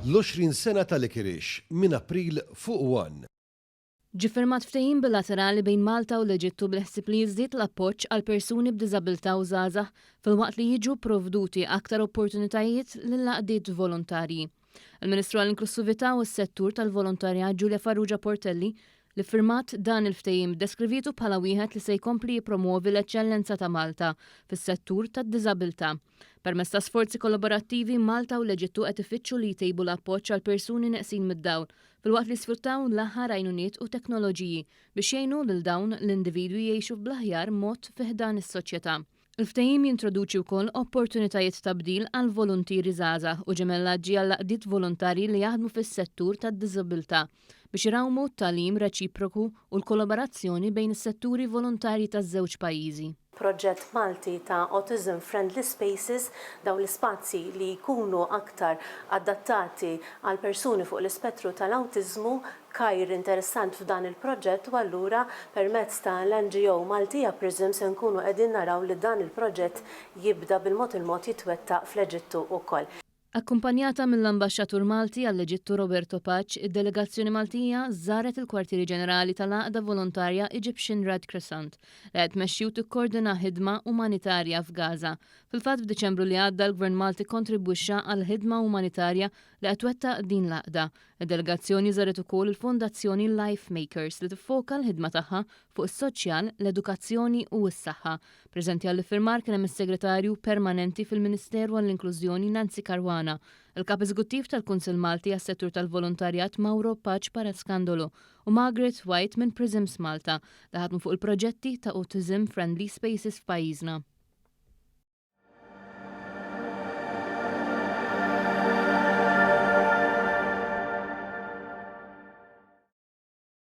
L-20 sena ta' Licorice minn April fuq one. Ġie ffirmat ftehim bilaterali bejn Malta u l-Eġittu bil-ħsieb li jiżdied l-appoġġ għal persuni b'diżabilità u żgħażagħ filwaqt li jiġu pprovduti aktar opportunitajiet lill-għaqdiet volontarji. Il-Ministru għall-Inklussività u s-Settur tal-Volontarjat Julia Farrugia Portelli li ffirmat dan il-ftehim ddeskrivietu bħala wieħed li se jkompli jippromwovi l-eċċellenza ta' Malta fis-settur tad-diżabilità. Permezz ta' sforzi kollaborattivi, Malta u l-Eġittu qed ifittxu li jtejbu l-appoġġ għal persuni neqsin mid-dawl, filwaqt li jisfruttaw l-aħħar għajnuniet u teknoloġiji biex jgħinu lil dawn l-individwi jgħixu bl-aħjar mod fi ħdan is-soċjetà. Il-ftehim jintroduċi wkoll opportunitajiet ta' bdil għal voluntieri żgħażagħ u ġemellaġġi għall-għaqdiet volontarji li jaħdmu fis-settur tad-diżabilità biex irawmu t-tagħlim reċiproku u l-kollaborazzjoni bejn is-setturi volontarji taż-żewġ pajjiżi. Proġett Malti ta' Autism Friendly Spaces, dawn l-ispazji li jkunu aktar adattati għal persuni fuq l-ispettru tal-awtiżmu, Kajr interessant f'dan il-proġett u allura permezz ta' l-NGO Maltija Prism se nkunu qegħdin naraw li dan il-proġett jibda bil-mod il-mod jitwettaq fl-Eġittu wkoll. Akkumpanjata mill-Ambaxxatur Malti għall-Eġittu Roberto Pace, id-delegazzjoni Maltija żaret il-kwartieri ġenerali tal-għaqda volontarja Egyptian Red Crescent li qed tmexxi u tikkordina ħidma umanitarja f'Gaza. Fil-fatt f'Diċembru li għadda l-Gvern Malti kkontribwixxa għall-ħidma umanitarja li qed twettaq din l-għaqda. Id-delegazzjoni żaret ukoll il-Fondazzjoni Life Makers li tiffoka l-ħidma tagħha fuq is-soċjal, l-edukazzjoni u s-saħħa. Preżenti għall-iffirmar kien hemm is-Segretarju Permanenti fil-Ministeru għall-Inklużjoni Nancy Caruana, il-Kap Eżekuttiv tal-Kunsill Malti għas-Settur tal-Volontarjat Mauro Pace Parascandolo u Margaret White minn Prisms Malta li ħadmu fuq il-proġetti ta' Autism Friendly Spaces f'pajjiżna.